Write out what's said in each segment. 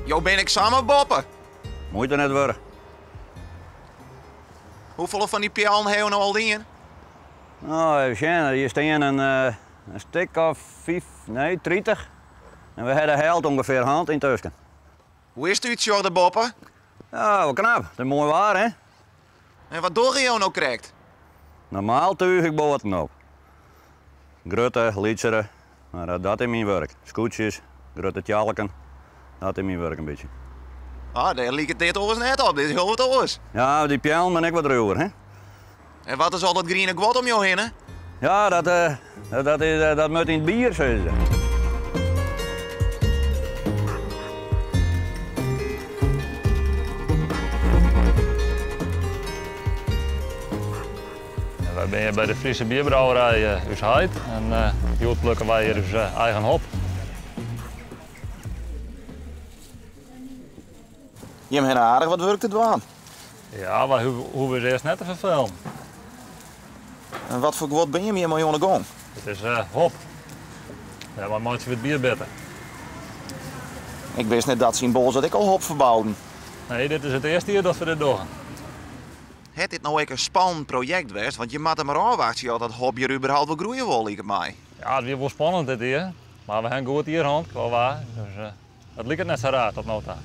Jo bin ik samar boppe. Muoite net wurdich. Hoefolle fan dy peallen ha jo no al dien? No, even sjen, hjir stean in stik of fyf, nee, 30. En we ha de helte ûngefear hân yntusken. Hoe is it útsjoch dêr boppe? Ja, wol knap. It is moai waar, hè? En wat dogge jo no krekt? Normaal túch ik boaten op. Grutte, lytsere, mar dat is myn wurk. Skûtsjes, grutte tjalken, dat is myn wurk in bytsje. Ah, dêr liket dit oars net op. Dit is hiel wat oars. Ja, dy peallen binne ek wat ruwer, hè? En wat is al dat griene guod om jo hinne? Ja, dat, dat, is, dat moat yn it bier, sizze se. Wy binne hjir by de Friese Bierbrouwerij Us Heit en hjoed plukke wy hjir ús eigen hop. Jim hawwe aardich wat wurk te dwaan. Ja, wy hoege ús earst net te ferfelen. En wat foar guod binne jim hjir mei oan de gong? It is hop. Dêrmei meitsje we it bier bitter. Ik wist net dat se yn Boalsert ek al hop ferbouden. Nee, dit is it earste jier dat we dit dogge. Hat dit no ek in spannend projekt west? Want je moatte mar ôfwachtsje oft dat hop hjir überhaupt wol groeie wol, liket my. Ja, it wie wol spannend dit jier. Mar we ha in goed jier hân kwa waar. Dus it liket net sa raar tot no ta.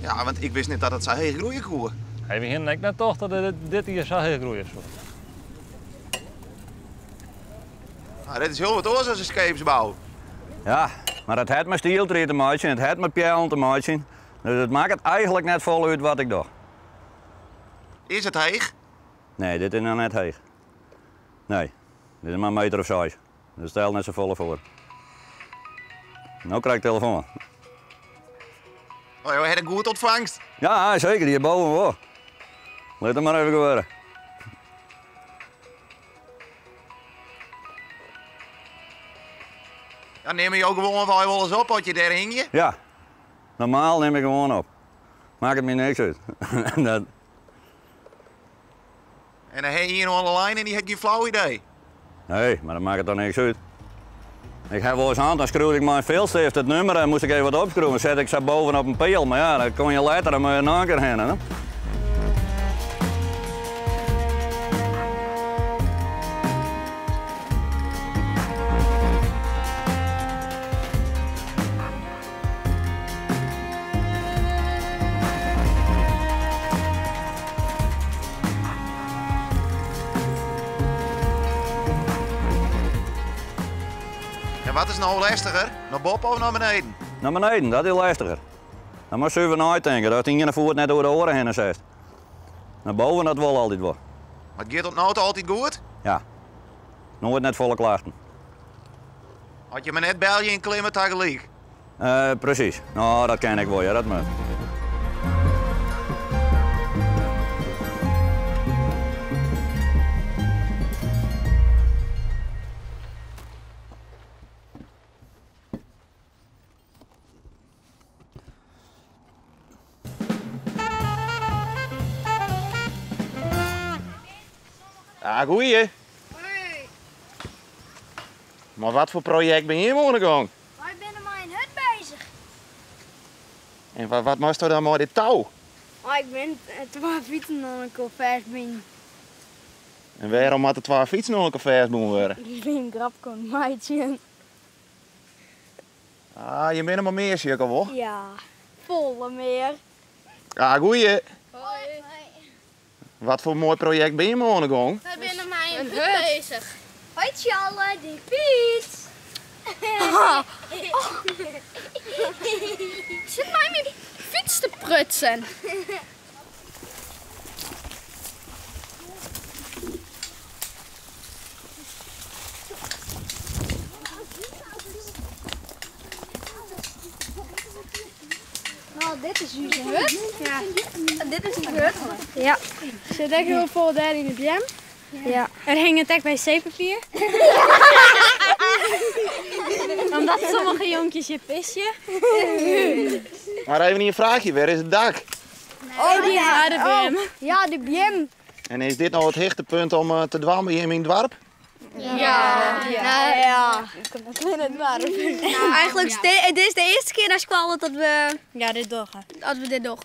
Ja, want ik wist net dat it sa heech groeie koe. Nee, we hienen ek net tocht dat it dit jier sa heech groeie soe. Nou, dit is hiel wat oars as in skeepsbou. Ja, mar it hat mei stieltried te meitsjen, it hat mei peallen te meitsjen. Dus it makket eigentlik net folle út wat ik doch. Is it heech? Nee, dit is noch net heech. Nee, dit is mar in meter of seis. Dat stelt net safolle foar. No krij ik telefoan. Oh, jo ha in goed ûntfangst? Ja, seker, hjirboven wol. Lit it mar even gebeuren. Ja, nimme jo gewoanwei wolris op as je dêr hingje? Ja, normaal nim ik gewoan op. Makket my niks út. Dat... En dan ha je ien oan de lijn en dy hat gjin flau idee. Nee, mar dat makket toch niks út. Ik ha wolris hân, dan skriuw ik mei in filstift it nummer en moast ik even wat opskriuwen. Set ik sa boven op in peal, mar ja, dan kon je letter dan moat je noch in kear hinne. En wat is no lestiger, nei boppe of nei beneden? Nei beneden, dat is lestiger. Dan moatst suver neitinke, datst iene foet net oer de oare hinne setst. Nei boven dat wol altyd wol. Mar it giet oant no ta altyd goed? Ja. Noait net folle klachten. As je mar net belje en klimme tagelyk. Uh, presys. No, dat kin ik wol, ja, dat moat. Ah, goeie. Hoi. Mar wat foar projekt binne jim oan de gong? Wy binne mei in hut bezich. En wat, wat moatsto dan mei dit tou? Oh, ik bin twa fytsen oan elkoar fêstbinen. En wêrom moatte twa fytsen oan elkoar fêstbûn wurde? Ik bin in grapke oan it meitsjen. Ah, jim binne mar mear, sjoch ik al wol. Ja, folle mear. Ah, goeie. Hoi. Wat foar moai projekt binne jim oan de gong? Wy binne mei in hut bezich. Hoi Tjalle, dy fyts. Sit mei myn fyts te prutsen. No, dit is ús hut. Ja. Dit is in hut. Ja. Sit ek hiel folle dêr yn de beam. Ja. Er hinget ek wc-papier. Omdat sommige jonkjes hjir pisje. Mar even ien fraachje, wêr is it dak? Oh, dy Ja, de beam. Ja, de beam. En is dit no it hichtepunt om te dwaan by jim yn it doarp? Ja. Ja. Ja. Eigenlijk is dit, dit is de eerste keer naar school dat we, Ja, dit dogge. dat we dit doen.